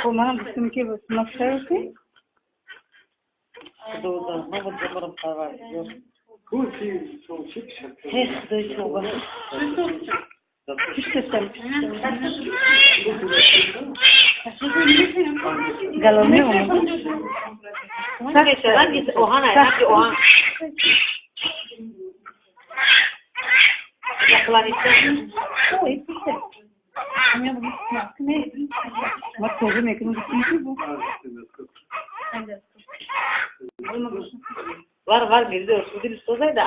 Манам гуфтам, ки масхараки. Var var girdi. Şimdi sozaydı.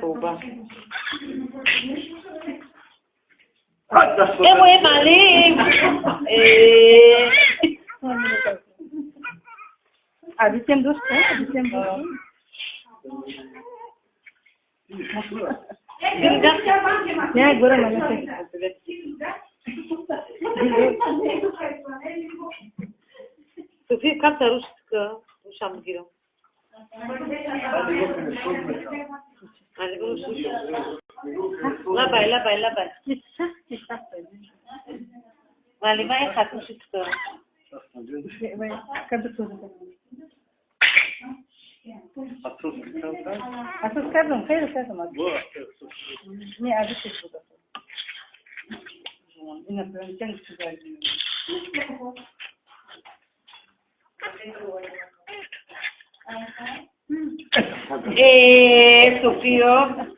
Тоба. Emo malim. Adicem dost, adicem dost. Ne göre manase. София, как та русска ушам гирам? Лабай, лабай, лабай. Малимай хатушитка. Асос кардам, хеле кардам. Не, адичем буд. Ина прям София.